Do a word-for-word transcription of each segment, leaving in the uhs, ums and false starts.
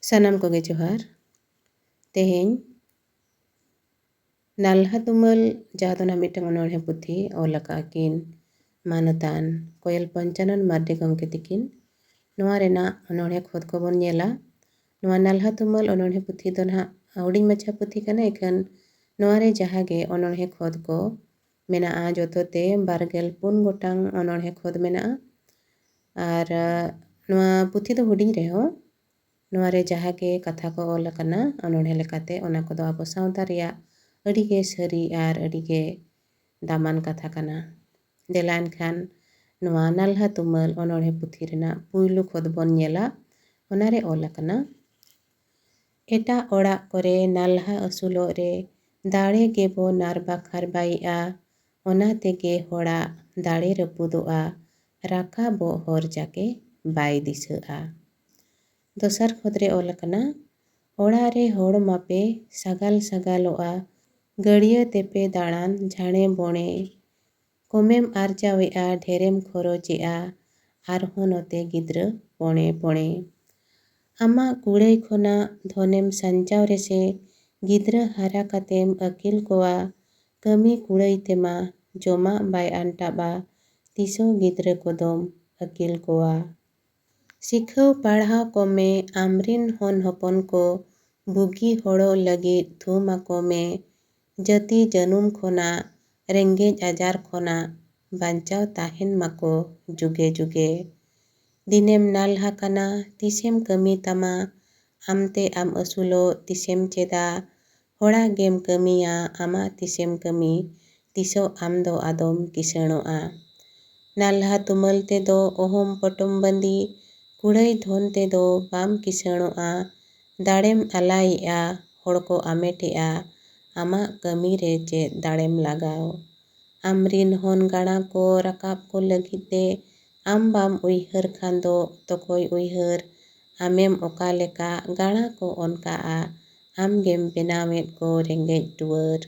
ᱥᱟᱱᱟᱢ ᱠᱚᱜᱮ ᱡᱚᱦᱟᱨ᱾ ᱛᱮᱦᱮᱧ ᱱᱟᱞᱦᱟ ᱛᱩᱢᱟᱹᱞ, ᱡᱟᱦᱟᱸ ᱫᱚ ᱱᱟᱦᱟᱜ ᱢᱤᱫᱴᱟᱝ ᱚᱱᱚᱬᱦᱮ ᱯᱩᱛᱷᱤ, ᱚᱞ ᱟᱠᱟᱫ ᱠᱤᱱ ᱢᱟᱱᱚᱛᱟᱱ ᱠᱚᱭᱮᱞ ᱯᱚᱧᱪᱟᱱᱚᱱ ᱢᱟᱨᱰᱤ ᱜᱚᱢᱠᱮ ᱛᱤᱠᱤᱱ, ᱱᱚᱣᱟ ᱨᱮᱱᱟᱜ ᱚᱱᱚᱬᱦᱮ ᱠᱷᱚᱛ ᱠᱚᱵᱚᱱ ᱧᱮᱞᱟ᱾ ᱱᱚᱣᱟ ᱱᱟᱞᱦᱟ ᱛᱩᱢᱟᱹᱞ ᱚᱱᱚᱬᱦᱮ ᱯᱩᱛᱷᱤ ᱫᱚ ᱱᱟᱦᱟᱜ ᱦᱩᱰᱤᱧ ᱢᱟᱪᱷᱟ ᱯᱩᱛᱷᱤ ᱠᱟᱱᱟ, ᱤᱠᱷᱟᱹᱱ ᱱᱚᱣᱟ ᱨᱮ ᱡᱟᱦᱟᱸ ᱜᱮ ᱚᱱᱚᱬᱦᱮ ᱠᱷᱚᱛ ᱠᱚ ᱢᱮᱱᱟᱜᱼᱟ, ᱡᱚᱛᱚ ᱛᱮ ᱵᱟᱨᱜᱮᱞ ᱯᱩᱱ ᱜᱚᱴᱟᱝ ᱚᱱᱚᱬᱦᱮ ᱠᱷᱚᱛ ᱢᱮᱱᱟᱜᱼᱟ᱾ ᱟᱨ, ᱟ, ᱱᱚᱣᱟ ᱯᱩᱛᱷᱤ ᱫᱚ ᱦᱩᱰᱤᱧ ᱨᱮᱦᱚᱸ, ᱱᱚᱣᱟ ᱨᱮ ᱡᱟᱦᱟᱸ ᱜᱮ ᱠᱟᱛᱷᱟ ᱠᱚ ᱚᱞ ᱟᱠᱟᱱᱟ ᱚᱱᱚᱬᱦᱮ ᱞᱮᱠᱟᱛᱮ, ᱚᱱᱟ ᱠᱚᱫᱚ ᱟᱵᱚ ᱥᱟᱶᱛᱟ ᱨᱮᱭᱟᱜ ᱟᱹᱰᱤ ᱜᱮ ᱥᱟᱹᱨᱤ ᱟᱨ ᱟᱹᱰᱤ ᱜᱮ ᱫᱟᱢᱟᱱ ᱠᱟᱛᱷᱟ ᱠᱟᱱᱟ᱾ ᱫᱮᱞᱟ ᱮᱱᱠᱷᱟᱱ, ᱱᱚᱣᱟ ᱱᱟᱞᱦᱟ ᱛᱩᱢᱟᱹᱞ ᱚᱱᱚᱬᱦᱮ ᱯᱩᱛᱷᱤ ᱨᱮᱱᱟᱜ ᱯᱩᱭᱞᱩ ᱠᱷᱚᱛ ᱵᱚᱱ ᱧᱮᱞᱟ᱾ ᱚᱱᱟ ᱨᱮ ᱚᱞ ᱟᱠᱟᱱᱟ, ᱮᱴᱟᱜ ᱚᱲᱟᱜ ᱠᱚᱨᱮ ᱱᱟᱞᱦᱟ ᱟᱹᱥᱩᱞᱚᱜ ᱨᱮ ᱫᱟᱲᱮ ᱜᱮᱵᱚ ᱱᱟᱨ ᱵᱟᱠᱷᱟᱨ ᱵᱟᱭᱮᱜᱼᱟ, ᱚᱱᱟ ᱛᱮᱜᱮ ᱦᱚᱲᱟᱜ ᱫᱟᱲᱮ ᱨᱟᱹᱯᱩᱫᱚᱜᱼᱟ, ᱨᱟᱠᱟᱵᱚᱜ ᱦᱚᱨ ᱡᱟᱠᱮ ᱵᱟᱭ ᱫᱤᱥᱟᱹᱜᱼᱟ᱾ ᱫᱚᱥᱟᱨ ᱠᱷᱚᱛ ᱨᱮ ᱚᱞ ᱟᱠᱟᱱᱟ, ᱚᱲᱟᱜ ᱨᱮ ᱦᱚᱲ ᱢᱟᱯᱮ ᱥᱟᱜᱟᱞ ᱥᱟᱜᱟᱞᱚᱜᱼᱟ, ᱜᱟᱹᱲᱭᱟᱹ ᱛᱮᱯᱮ ᱫᱟᱬᱟᱱ ᱡᱷᱟᱲᱮ ᱵᱚᱬᱮ, ᱠᱚᱢᱮᱢ ᱟᱨᱡᱟᱣᱮᱜᱼᱟ, ᱰᱷᱮᱨᱮᱢ ᱠᱷᱚᱨᱚᱪᱮᱜᱼᱟ, ᱟᱨᱦᱚᱸ ᱱᱚᱛᱮ ᱜᱤᱫᱽᱨᱟᱹ ᱯᱚᱬᱮ ᱯᱚᱬᱮ᱾ ᱟᱢᱟᱜ ᱠᱩᱲᱟᱹᱭ ᱠᱷᱚᱱᱟᱜ ᱫᱷᱚᱱᱮᱢ ᱥᱟᱧᱪᱟᱣ ᱨᱮᱥᱮ, ᱜᱤᱫᱽᱨᱟᱹ ᱦᱟᱨᱟ ᱠᱟᱛᱮᱢ ᱟᱹᱠᱤᱞ ᱠᱚᱣᱟ, ᱠᱟᱹᱢᱤ ᱠᱩᱲᱟᱹᱭ ᱛᱮᱢᱟ ᱡᱚᱢᱟᱜ ᱵᱟᱭ ᱟᱱᱴᱟᱵᱼᱟ, ᱛᱤᱥᱚᱜ ᱜᱤᱫᱽᱨᱟᱹ ᱠᱚᱫᱚᱢ ᱟᱹᱠᱤᱞ ᱠᱚᱣᱟ᱾ ᱥᱤᱠᱷᱟᱹᱣ ᱯᱟᱲᱦᱟᱣ ᱠᱚᱢᱮ, ᱟᱢᱨᱤᱱ ᱦᱚᱱ ᱦᱚᱯᱚᱱ ᱠᱚ ᱵᱩᱜᱤ ᱦᱚᱲᱚᱜ ᱞᱟᱹᱜᱤᱫ ᱛᱷᱩᱢ ᱟᱠᱚ ᱢᱮ, ᱡᱟᱹᱛᱤ ᱡᱟᱹᱱᱩᱢ ᱠᱷᱚᱱᱟᱜ, ᱨᱮᱸᱜᱮᱡ ᱟᱡᱟᱨ ᱠᱷᱚᱱᱟᱜ ᱵᱟᱧᱪᱟᱣ ᱛᱟᱦᱮᱱ ᱢᱟᱠᱚ ᱡᱩᱜᱮ ᱡᱩᱜᱮ᱾ ᱫᱤᱱᱮᱢ ᱱᱟᱞᱦᱟ ᱠᱟᱱᱟ, ᱛᱤᱥᱮᱢ ᱠᱟᱹᱢᱤ ᱛᱟᱢᱟ? ᱟᱢᱛᱮ ᱟᱢ ᱟᱹᱥᱩᱞᱚᱜ ᱛᱤᱥᱮᱢ ᱪᱮᱫᱟ? ᱦᱚᱲᱟᱜ ᱜᱮᱢ ᱠᱟᱹᱢᱤᱭᱟ, ᱟᱢᱟᱜ ᱛᱤᱥᱮᱢ ᱠᱟᱹᱢᱤ? ᱛᱤᱥᱚᱜ ᱟᱢ ᱫᱚ ᱟᱫᱚᱢ ᱠᱤᱥᱟᱹᱬᱚᱜᱼᱟ? ᱱᱟᱞᱦᱟ ᱛᱩᱢᱟᱹᱞ ᱛᱮᱫᱚ ᱚᱦᱚᱢ ᱯᱚᱴᱚᱢ ᱵᱟᱸᱫᱤ, ᱠᱩᱲᱟᱹᱭ ᱫᱷᱚᱱ ᱛᱮᱫᱚ ᱵᱟᱢ ᱠᱤᱥᱟᱹᱬᱚᱜᱼᱟ᱾ ᱫᱟᱲᱮᱢ ᱟᱞᱟᱭᱮᱜᱼᱟ, ᱦᱚᱲ ᱠᱚ ᱟᱢᱮᱴᱮᱜᱼᱟ, ᱟᱢᱟᱜ ᱠᱟᱹᱢᱤ ᱨᱮ ᱪᱮᱫ ᱫᱟᱲᱮᱢ ᱞᱟᱜᱟᱣ? ᱟᱢᱨᱤᱱ ᱦᱚᱱ ᱜᱟᱬᱟ ᱠᱚ ᱨᱟᱠᱟᱵ ᱠᱚ ᱞᱟᱹᱜᱤᱫ ᱛᱮ ᱟᱢ ᱵᱟᱢ ᱩᱭᱦᱟᱹᱨ ᱠᱷᱟᱱ ᱫᱚ ᱚᱠᱚᱭ ᱩᱭᱦᱟᱹᱨ? ᱟᱢᱮᱢ ᱚᱠᱟ ᱞᱮᱠᱟ ᱜᱟᱬᱟ ᱠᱚ ᱚᱱᱠᱟᱜᱼᱟ, ᱟᱢ ᱜᱮᱢ ᱵᱮᱱᱟᱣᱮᱫ ᱠᱚ ᱨᱮᱸᱜᱮᱡ ᱴᱩᱣᱟᱹᱨ᱾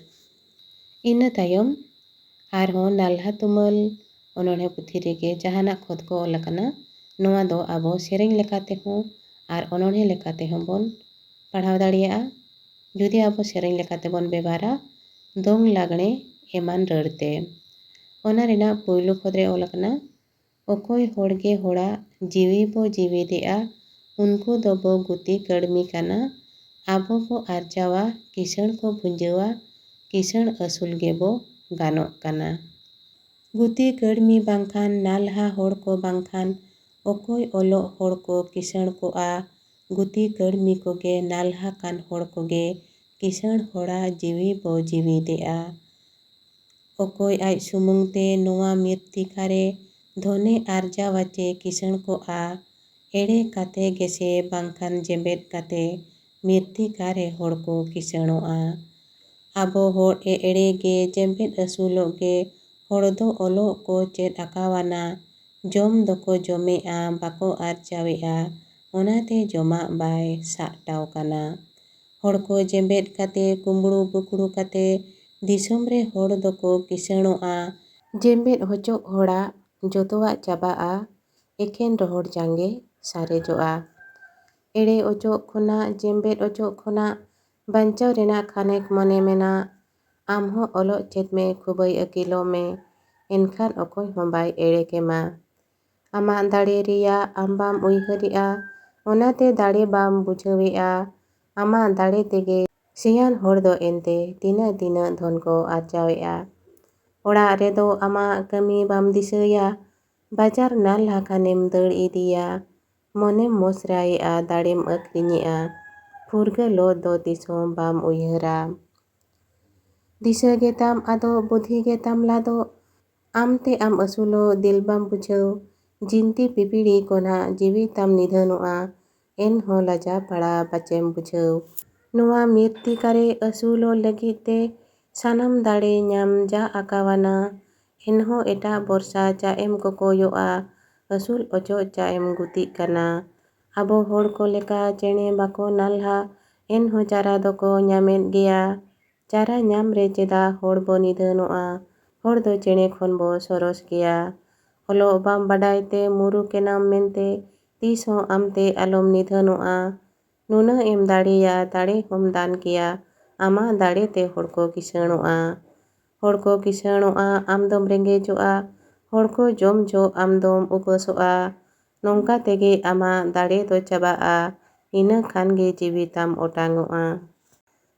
ᱤᱱᱟᱹ ᱛᱟᱭᱚᱢ ᱟᱨᱦᱚᱸ ᱱᱟᱞᱦᱟ ᱛᱩᱢᱟᱹᱞ ᱚᱱᱚᱬᱦᱮ ᱯᱩᱛᱷᱤ ᱨᱮᱜᱮ ᱡᱟᱦᱟᱱᱟᱜ ᱠᱷᱚᱛ ᱠᱚ ᱚᱞ ᱟᱠᱟᱱᱟ, ᱱᱚᱣᱟ ᱫᱚ ᱟᱵᱚ ᱥᱮᱨᱮᱧ ᱞᱮᱠᱟ ᱛᱮᱦᱚᱸ ᱟᱨ ᱚᱱᱚᱬᱦᱮ ᱞᱮᱠᱟ ᱛᱮᱦᱚᱸ ᱵᱚᱱ ᱯᱟᱲᱦᱟᱣ ᱫᱟᱲᱮᱭᱟᱜᱼᱟ᱾ ᱡᱩᱫᱤ ᱟᱵᱚ ᱥᱮᱨᱮᱧ ᱞᱮᱠᱟ ᱛᱮᱵᱚᱱ ᱵᱮᱵᱷᱟᱨᱟ, ᱫᱚᱝ, ᱞᱟᱜᱽᱬᱮ ᱮᱢᱟᱱ ᱨᱟᱹᱲ ᱛᱮ᱾ ᱚᱱᱟ ᱨᱮᱱᱟᱜ ᱯᱩᱭᱞᱩ ᱠᱷᱚᱛ ᱨᱮ ᱚᱞ ᱟᱠᱟᱱᱟ, ᱚᱠᱚᱭ ᱦᱚᱲ ᱜᱮ ᱦᱚᱲᱟᱜ ᱡᱤᱣᱤ ᱵᱚ ᱡᱤᱣᱤᱫᱮᱜᱼᱟ, ᱩᱱᱠᱩ ᱫᱚᱵᱚ ᱜᱩᱛᱤ ᱠᱟᱹᱲᱢᱤ ᱠᱟᱱᱟ᱾ ᱟᱵᱚ ᱵᱚ ᱟᱨᱡᱟᱣᱟ, ᱠᱤᱥᱟᱹᱬ ᱠᱚ ᱵᱷᱩᱸᱡᱟᱹᱣᱟ, ᱠᱤᱥᱟᱹᱬ ᱟᱹᱥᱩᱞ ᱜᱮᱵᱚ ᱜᱟᱱᱚᱜ ᱠᱟᱱᱟ᱾ ᱜᱩᱛᱤ ᱠᱟᱹᱲᱢᱤ ᱵᱟᱝᱠᱷᱟᱱ ᱱᱟᱞᱦᱟ ᱦᱚᱲ ᱠᱚ ᱵᱟᱝᱠᱷᱟᱱ ᱚᱠᱚᱭ ᱚᱞᱚᱜ ᱦᱚᱲ ᱠᱚ ᱠᱤᱥᱟᱹᱬ ᱠᱚᱜᱼᱟ? ᱜᱩᱛᱤ ᱠᱟᱹᱲᱢᱤ ᱠᱚᱜᱮ ᱱᱟᱞᱦᱟ ᱠᱟᱱ ᱦᱚᱲ ᱠᱚᱜᱮ ᱠᱤᱥᱟᱹᱬ ᱦᱚᱲᱟᱜ ᱡᱤᱣᱤ ᱵᱚ ᱡᱤᱣᱤᱫᱮᱜᱼᱟ᱾ ᱚᱠᱚᱭ ᱟᱡ ᱥᱩᱢᱩᱝ ᱛᱮ ᱱᱚᱣᱟ ᱢᱤᱨᱛᱷᱤᱠᱟ ᱨᱮ ᱫᱷᱚᱱᱮ ᱟᱨᱡᱟᱣᱟ ᱪᱮ ᱠᱤᱥᱟᱹᱬ ᱠᱚᱜᱼᱟ? ᱮᱲᱮ ᱠᱟᱛᱮ ᱜᱮᱥᱮ ᱵᱟᱝᱠᱷᱟᱱ ᱡᱮᱵᱮᱫ ᱠᱟᱛᱮ ᱢᱤᱨᱛᱷᱤᱠᱟ ᱨᱮ ᱦᱚᱲ ᱠᱚ ᱠᱤᱥᱟᱹᱬᱚᱜᱼᱟ᱾ ᱟᱵᱚ ᱦᱚᱲ ᱮ ᱮᱲᱮ ᱜᱮ ᱡᱮᱵᱮᱫ ᱟᱹᱥᱩᱞᱚᱜ ᱜᱮ ᱦᱚᱲ ᱫᱚ ᱚᱞᱚᱜ ᱠᱚ ᱪᱮᱫ ᱟᱠᱟᱣᱟᱱᱟ, ᱡᱚᱢ ᱫᱚᱠᱚ ᱡᱚᱢᱮᱜᱼᱟ, ᱵᱟᱠᱚ ᱟᱨᱡᱟᱣᱮᱜᱼᱟ, ᱚᱱᱟᱛᱮ ᱡᱚᱢᱟᱜ ᱵᱟᱭ ᱥᱟᱜᱴᱟᱣ ᱠᱟᱱᱟ᱾ ᱦᱚᱲ ᱠᱚ ᱡᱮᱵᱮᱫ ᱠᱟᱛᱮ, ᱠᱩᱢᱵᱽᱲᱩ ᱵᱩᱠᱲᱩ ᱠᱟᱛᱮ, ᱫᱤᱥᱚᱢ ᱨᱮ ᱦᱚᱲ ᱫᱚᱠᱚ ᱠᱤᱥᱟᱹᱬᱚᱜᱼᱟ᱾ ᱡᱮᱵᱮᱫ ᱚᱪᱚᱜ ᱦᱚᱲᱟᱜ ᱡᱚᱛᱚᱣᱟᱜ ᱪᱟᱵᱟᱜᱼᱟ, ᱮᱠᱷᱮᱱ ᱨᱚᱦᱚᱲ ᱡᱟᱝᱜᱮ ᱥᱟᱨᱮᱡᱚᱜᱼᱟ᱾ ᱮᱲᱮ ᱚᱪᱚᱜ ᱠᱷᱚᱱᱟᱜ, ᱡᱮᱵᱮᱫ ᱚᱪᱚᱜ ᱠᱷᱚᱱᱟᱜ ᱵᱟᱧᱪᱟᱣ ᱨᱮᱱᱟᱜ ᱠᱷᱟᱱᱮᱠ ᱢᱚᱱᱮ ᱢᱮᱱᱟᱜ᱾ ᱟᱢ ᱦᱚᱸ ᱚᱞᱚᱜ ᱪᱮᱫ ᱢᱮ, ᱠᱷᱩᱵᱟᱹᱭ ᱟᱹᱠᱤᱞᱚᱜ ᱢᱮ, ᱮᱱᱠᱷᱟᱱ ᱚᱠᱚᱭ ᱦᱚᱸ ᱵᱟᱭ ᱮᱲᱮ ᱠᱮᱢᱟ᱾ ᱟᱢᱟᱜ ᱫᱟᱲᱮ ᱨᱮᱭᱟᱜ ᱟᱢ ᱵᱟᱢ ᱩᱭᱦᱟᱹᱨᱮᱜᱼᱟ, ᱚᱱᱟᱛᱮ ᱫᱟᱲᱮ ᱵᱟᱢ ᱵᱩᱡᱷᱟᱹᱣᱮᱜᱼᱟ᱾ ᱟᱢᱟᱜ ᱫᱟᱲᱮ ᱛᱮᱜᱮ ᱥᱮᱭᱟᱱ ᱦᱚᱲ ᱫᱚ ᱮᱱᱛᱮ ᱛᱤᱱᱟᱹᱜ ᱛᱤᱱᱟᱹᱜ ᱫᱷᱚᱱ ᱠᱚ ᱟᱨᱡᱟᱣᱮᱜᱼᱟ᱾ ᱚᱲᱟᱜ ᱨᱮᱫᱚ ᱟᱢᱟᱜ ᱠᱟᱹᱢᱤ ᱵᱟᱢ ᱫᱤᱥᱟᱹᱭᱟ, ᱵᱟᱡᱟᱨ ᱱᱟᱞᱦᱟ ᱠᱷᱟᱱᱮᱢ ᱫᱟᱹᱲ ᱤᱫᱤᱭᱟ, ᱢᱚᱱᱮᱢ ᱢᱚᱥᱨᱟᱭᱮᱜᱼᱟ, ᱫᱟᱲᱮᱢ ᱟᱹᱠᱷᱨᱤᱧᱮᱜᱼᱟ, ᱯᱷᱩᱨᱜᱟᱹᱞᱚᱜ ᱫᱚ ᱛᱤᱥ ᱦᱚᱸ ᱵᱟᱢ ᱩᱭᱦᱟᱹᱨᱟ᱾ ᱫᱤᱥᱟᱹ ᱜᱮᱛᱟᱢ ᱟᱫᱚ, ᱵᱩᱫᱷᱤ ᱜᱮᱛᱟᱢ ᱞᱟᱫᱚ, ᱟᱢ ᱛᱮ ᱟᱢ ᱟᱹᱥᱩᱞᱚᱜ ᱫᱤᱞ ᱵᱟᱢ ᱵᱩᱡᱷᱟᱹᱣ, ᱡᱤᱱᱛᱤ ᱯᱤᱯᱤᱲᱤ ᱠᱚ ᱱᱟᱜ ᱡᱤᱣᱤ ᱛᱟᱢ ᱱᱤᱫᱷᱟᱹᱱᱚᱜᱼᱟ, ᱮᱱᱦᱚᱸ ᱞᱟᱡᱟ ᱯᱟᱲᱟ ᱵᱟᱪᱮᱢ ᱵᱩᱡᱷᱟᱹᱣ᱾ ᱱᱚᱣᱟ ᱢᱤᱨᱛᱷᱤᱠᱟ ᱨᱮ ᱟᱹᱥᱩᱞᱚᱜ ᱞᱟᱹᱜᱤᱫ ᱛᱮ ᱥᱟᱱᱟᱢ ᱫᱟᱲᱮ ᱧᱟᱢ ᱡᱟ ᱟᱠᱟᱣᱟᱱᱟ, ᱮᱱᱦᱚᱸ ᱮᱴᱟᱜ ᱵᱚᱨᱥᱟ ᱪᱟᱜ ᱮᱢ ᱠᱚᱠᱚᱭᱚᱜᱼᱟ, ᱟᱹᱥᱩᱞ ᱚᱪᱚᱜ ᱪᱟᱜ ᱮᱢ ᱜᱩᱛᱤᱜ ᱠᱟᱱᱟ᱾ ᱟᱵᱚ ᱦᱚᱲ ᱠᱚ ᱞᱮᱠᱟ ᱪᱮᱬᱮ ᱵᱟᱠᱚ ᱱᱟᱞᱦᱟ, ᱮᱱᱦᱚᱸ ᱪᱟᱨᱟ ᱫᱚᱠᱚ ᱧᱟᱢᱮᱫ ᱜᱮᱭᱟ᱾ ᱪᱟᱨᱟ ᱧᱟᱢ ᱨᱮ ᱪᱮᱫᱟᱜ ᱦᱚᱲ ᱵᱚ ᱱᱤᱫᱷᱟᱹᱱᱚᱜᱼᱟ? ᱦᱚᱲ ᱫᱚ ᱪᱮᱬᱮ ᱠᱷᱚᱱ ᱵᱚ ᱥᱚᱨᱚᱥ ᱜᱮᱭᱟ᱾ ᱚᱞᱚᱜ ᱵᱟᱢ ᱵᱟᱰᱟᱭ ᱛᱮ ᱢᱩᱨᱩᱠ ᱮᱱᱟᱢ ᱢᱮᱱᱛᱮ ᱛᱤᱥ ᱦᱚᱸ ᱟᱢᱛᱮ ᱟᱞᱚᱢ ᱱᱤᱫᱷᱟᱹᱱᱚᱜᱼᱟ᱾ ᱱᱩᱱᱟᱹᱜ ᱮᱢ ᱫᱟᱲᱮᱭᱟ, ᱫᱟᱲᱮ ᱦᱚᱸᱢ ᱫᱟᱱ ᱠᱮᱭᱟ, ᱟᱢᱟᱜ ᱫᱟᱲᱮ ᱛᱮ ᱦᱚᱲ ᱠᱚ ᱠᱤᱥᱟᱹᱬᱚᱜᱼᱟ᱾ ᱦᱚᱲ ᱠᱚ ᱠᱤᱥᱟᱹᱬᱚᱜᱼᱟ, ᱟᱢ ᱫᱚᱢ ᱨᱮᱸᱜᱮᱡᱚᱜᱼᱟ᱾ ᱦᱚᱲ ᱠᱚ ᱡᱚᱢ ᱡᱚᱦᱚᱜ ᱟᱢ ᱫᱚᱢ ᱩᱯᱟᱹᱥᱚᱜᱼᱟ᱾ ᱱᱚᱝᱠᱟ ᱛᱮᱜᱮ ᱟᱢᱟᱜ ᱫᱟᱲᱮ ᱫᱚ ᱪᱟᱵᱟᱜᱼᱟ, ᱤᱱᱟᱹ ᱠᱷᱟᱱ ᱜᱮ ᱡᱤᱣᱤ ᱛᱟᱢ ᱚᱴᱟᱝᱚᱜᱼᱟ᱾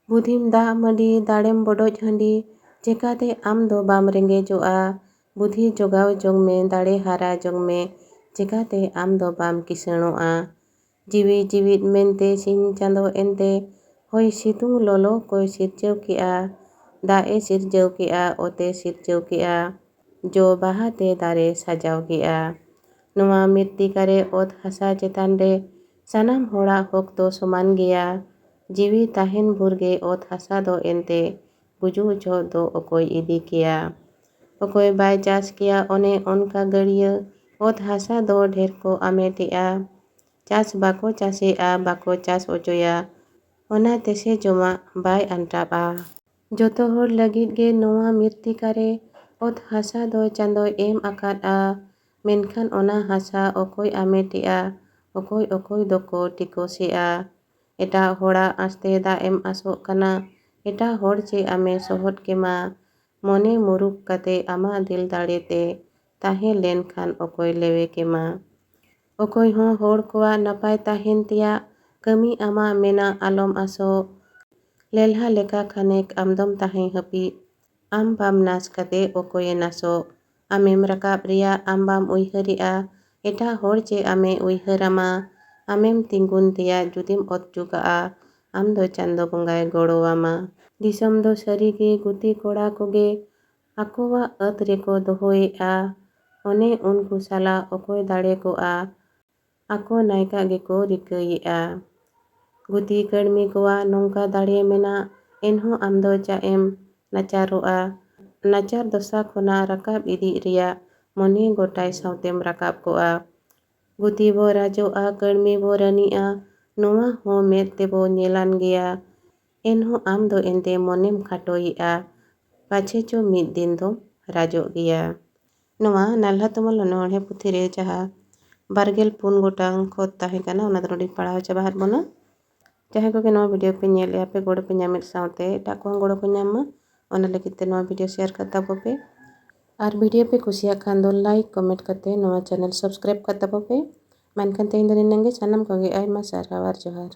ᱵᱩᱫᱷᱤᱢ ᱫᱟᱜ ᱢᱟᱹᱰᱤ, ᱫᱟᱲᱮᱢ ᱵᱚᱰᱚᱡ ᱦᱟᱺᱰᱤ, ᱪᱮᱠᱟᱛᱮ ᱟᱢ ᱫᱚ ᱵᱟᱢ ᱨᱮᱸᱜᱮᱡᱚᱜᱼᱟ? ᱵᱩᱫᱷᱤ ᱡᱚᱜᱟᱣ ᱡᱚᱝ ᱢᱮ, ᱫᱟᱲᱮ ᱦᱟᱨᱟ ᱡᱚᱝ ᱢᱮ, ᱪᱮᱠᱟᱛᱮ ᱟᱢ ᱫᱚ ᱵᱟᱢ ᱠᱤᱥᱟᱹᱬᱚᱜᱼᱟ? ᱡᱤᱣᱤ ᱡᱤᱣᱤᱫ ᱢᱮᱱᱛᱮ ᱥᱤᱧ ᱪᱟᱸᱫᱚ ᱮᱱᱛᱮ, ᱦᱚᱭ ᱥᱤᱛᱩᱝ ᱞᱚᱞᱚ ᱠᱚᱭ ᱥᱤᱨᱡᱟᱹᱣ ᱠᱮᱜᱼᱟ, ᱫᱟᱜ ᱮ ᱥᱤᱨᱡᱟᱹᱣ ᱠᱮᱜᱼᱟ, ᱚᱛᱮ ᱥᱤᱨᱡᱟᱹᱣ ᱠᱮᱜᱼᱟ, ᱡᱚ ᱵᱟᱦᱟ ᱛᱮ ᱫᱟᱨᱮ ᱥᱟᱡᱟᱣ ᱠᱮᱜᱼᱟ᱾ ᱱᱚᱣᱟ ᱢᱤᱨᱛᱤᱠᱟ ᱨᱮ ᱚᱛ ᱦᱟᱥᱟ ᱪᱮᱛᱟᱱ ᱨᱮ ᱥᱟᱱᱟᱢ ᱦᱚᱲᱟᱜ ᱦᱚᱠ ᱫᱚ ᱥᱚᱢᱟᱱ ᱜᱮᱭᱟ᱾ ᱡᱤᱣᱤ ᱛᱟᱦᱮᱱ ᱵᱷᱳᱨ ᱜᱮ ᱚᱛ ᱦᱟᱥᱟ ᱫᱚ ᱮᱱᱛᱮ ᱜᱩᱡᱩᱜ ᱡᱚᱦᱚᱜ ᱫᱚ ᱚᱠᱚᱭ ᱤᱫᱤ ᱠᱮᱭᱟ? ᱚᱠᱚᱭ ᱵᱟᱭ ᱪᱟᱥ ᱠᱮᱭᱟ, ᱚᱱᱮ ᱚᱱᱠᱟ ᱜᱟᱹᱲᱭᱟᱹ ᱚᱛ ᱦᱟᱥᱟ ᱫᱚ ᱰᱷᱮᱨ ᱠᱚ ᱟᱢᱮᱴᱮᱜᱼᱟ᱾ ᱪᱟᱥ ᱵᱟᱠᱚ ᱪᱟᱥᱮᱜᱼᱟ, ᱵᱟᱠᱚ ᱪᱟᱥ ᱚᱪᱚᱭᱟ, ᱚᱱᱟ ᱛᱮᱥᱮ ᱡᱚᱢᱟᱜ ᱵᱟᱭ ᱟᱱᱴᱟᱜᱼᱟ᱾ ᱡᱚᱛᱚ ᱦᱚᱲ ᱞᱟᱹᱜᱤᱫ ᱜᱮ ᱱᱚᱣᱟ ᱢᱤᱨᱛᱤᱠᱟ ᱨᱮ ᱚᱛ ᱦᱟᱥᱟ ᱫᱚ ᱪᱟᱸᱫᱚᱭ ᱮᱢ ᱟᱠᱟᱫᱼᱟ, ᱢᱮᱱᱠᱷᱟᱱ ᱚᱱᱟ ᱦᱟᱥᱟ ᱚᱠᱚᱭ ᱟᱢᱮᱴᱮᱜᱼᱟ, ᱚᱠᱚᱭ ᱚᱠᱚᱭ ᱫᱚᱠᱚ ᱴᱤᱠᱚᱥᱮᱜᱼᱟ᱾ ᱮᱴᱟᱜ ᱦᱚᱲᱟᱜ ᱟᱸᱥᱛᱮ ᱫᱟᱜ ᱮᱢ ᱟᱥᱚᱜ ᱠᱟᱱᱟ, ᱮᱴᱟᱜ ᱦᱚᱲ ᱪᱮ ᱟᱢᱮ ᱥᱚᱦᱚᱫ ᱠᱮᱢᱟ᱾ ᱢᱚᱱᱮ ᱢᱩᱨᱩᱠ ᱠᱟᱛᱮ ᱟᱢᱟᱜ ᱫᱤᱞ ᱫᱟᱲᱮ ᱛᱮ ᱛᱟᱦᱮᱸ ᱞᱮᱱ ᱠᱷᱟᱱ ᱚᱠᱚᱭ ᱞᱮᱣᱮ ᱠᱮᱢᱟ? ᱚᱠᱚᱭ ᱦᱚᱸ ᱦᱚᱲ ᱠᱚᱣᱟᱜ ᱱᱟᱯᱟᱭ ᱛᱟᱦᱮᱱ ᱛᱮᱭᱟᱜ ᱠᱟᱹᱢᱤ ᱟᱢᱟᱜ ᱢᱮᱱᱟᱜ ᱟᱞᱚᱢ ᱟᱥᱚᱜ᱾ ᱞᱮᱞᱦᱟ ᱞᱮᱠᱟ ᱠᱷᱟᱱᱮᱠ ᱟᱢᱫᱚᱢ ᱛᱟᱦᱮᱸ ᱦᱟᱹᱯᱤᱫ᱾ ᱟᱢ ᱵᱟᱢ ᱱᱟᱥ ᱠᱟᱛᱮ ᱚᱠᱚᱭᱮ ᱱᱟᱥᱚᱜ? ᱟᱢᱮᱢ ᱨᱟᱠᱟᱵ ᱨᱮᱭᱟᱜ ᱟᱢ ᱵᱟᱢ ᱩᱭᱦᱟᱹᱨᱮᱜᱼᱟ, ᱮᱴᱟᱜ ᱦᱚᱲ ᱪᱮ ᱟᱢᱮ ᱩᱭᱦᱟᱹᱨᱟᱢᱟ? ᱟᱢᱮᱢ ᱛᱤᱸᱜᱩᱱ ᱛᱮᱭᱟᱜ ᱡᱩᱫᱤᱢ ᱚᱛ ᱪᱩᱠᱟᱜᱼᱟ, ᱟᱢ ᱫᱚ ᱪᱟᱸᱫᱚ ᱵᱚᱸᱜᱟᱭ ᱜᱚᱲᱚᱣᱟᱢᱟ᱾ ᱫᱤᱥᱚᱢ ᱫᱚ ᱥᱟᱹᱨᱤᱜᱮ ᱜᱩᱛᱤ ᱠᱚᱲᱟ ᱠᱚᱜᱮ ᱟᱠᱚᱣᱟᱜ ᱟᱹᱛ ᱨᱮᱠᱚ ᱫᱚᱦᱚᱭᱮᱜᱼᱟ᱾ ᱚᱱᱮ ᱩᱱᱠᱩ ᱥᱟᱞᱟᱜ ᱚᱠᱚᱭ ᱫᱟᱲᱮ ᱠᱚᱜᱼᱟ, ᱟᱠᱚ ᱱᱟᱭᱠᱟ ᱜᱮᱠᱚ ᱨᱤᱠᱟᱹᱭᱮᱜᱼᱟ᱾ ᱜᱩᱛᱤ ᱠᱟᱹᱲᱢᱤ ᱠᱚᱣᱟᱜ ᱱᱚᱝᱠᱟ ᱫᱟᱲᱮ ᱢᱮᱱᱟᱜ, ᱮᱱᱦᱚᱸ ᱟᱢ ᱫᱚ ᱪᱟᱜ ᱮᱢ ᱱᱟᱪᱟᱨᱚᱜᱼᱟ᱾ ᱱᱟᱪᱟᱨ ᱫᱚᱥᱟ ᱠᱷᱚᱱᱟᱜ ᱨᱟᱠᱟᱵ ᱤᱫᱤᱜ ᱨᱮᱭᱟᱜ ᱢᱚᱱᱮ ᱜᱚᱴᱟᱭ ᱥᱟᱶᱛᱮᱢ ᱨᱟᱠᱟᱵ ᱠᱚᱜᱼᱟ᱾ ᱜᱩᱛᱤ ᱵᱚ ᱨᱟᱡᱚᱜᱼᱟ, ᱠᱟᱹᱲᱢᱤ ᱵᱚ ᱨᱟᱹᱱᱤᱜᱼᱟ, ᱱᱚᱣᱟ ᱦᱚᱸ ᱢᱮᱫ ᱛᱮᱵᱚ ᱧᱮᱞᱟᱱ ᱜᱮᱭᱟ᱾ ᱮᱱᱦᱚᱸ ᱟᱢ ᱫᱚ ᱮᱱᱛᱮ ᱢᱚᱱᱮᱢ ᱠᱷᱟᱴᱚᱭᱮᱜᱼᱟ, ᱯᱟᱪᱷᱮ ᱪᱚ ᱢᱤᱫ ᱫᱤᱱ ᱫᱚᱢ ᱨᱟᱡᱚᱜ ᱜᱮᱭᱟ᱾ ᱱᱚᱣᱟ ᱱᱟᱞᱦᱟ ᱛᱩᱢᱟᱹᱞ ᱚᱱᱚᱬᱦᱮ ᱯᱩᱛᱷᱤ ᱨᱮ ᱡᱟᱦᱟᱸ ᱵᱟᱨᱜᱮᱞ ᱯᱩᱱ ᱜᱚᱴᱟᱝ ᱠᱷᱚᱛ ᱛᱟᱦᱮᱸ ᱠᱟᱱᱟ, ᱚᱱᱟ ᱫᱚ ᱱᱚᱰᱮᱧ ᱯᱟᱲᱦᱟᱣ ᱪᱟᱵᱟ ᱟᱫ ᱵᱚᱱᱟ᱾ ᱡᱟᱦᱟᱸᱭ ᱠᱚᱜᱮ ᱱᱚᱣᱟ video ᱯᱮ ᱧᱮᱞᱮᱫᱼᱟ ᱯᱮ, ᱜᱚᱲᱚ ᱯᱮ ᱧᱟᱢᱮᱫ ᱥᱟᱶᱛᱮ ᱮᱴᱟᱜ ᱠᱚᱦᱚᱸ ᱜᱚᱲᱚ ᱠᱚ ᱧᱟᱢ ᱢᱟ, ᱚᱱᱟ ᱞᱟᱹᱜᱤᱫ ᱛᱮ ᱱᱚᱣᱟ video share ᱠᱟᱜ ᱛᱟᱵᱚ ᱯᱮ᱾ ᱟᱨ video ᱯᱮ ᱠᱩᱥᱤᱭᱟᱜ ᱠᱷᱟᱱ ᱫᱚ like, comment ᱠᱟᱛᱮ ᱱᱚᱣᱟ channel subscribe ᱠᱟᱜ ᱛᱟᱵᱚ ᱯᱮ᱾ ᱢᱮᱱᱠᱷᱟᱱ ᱛᱮᱦᱮᱧ ᱫᱚ ᱱᱤᱱᱟᱹᱝ ᱜᱮ᱾ ᱥᱟᱱᱟᱢ ᱠᱚᱜᱮ ᱟᱭᱢᱟ ᱥᱟᱨᱦᱟᱣ ᱟᱨ ᱡᱚᱦᱟᱨ᱾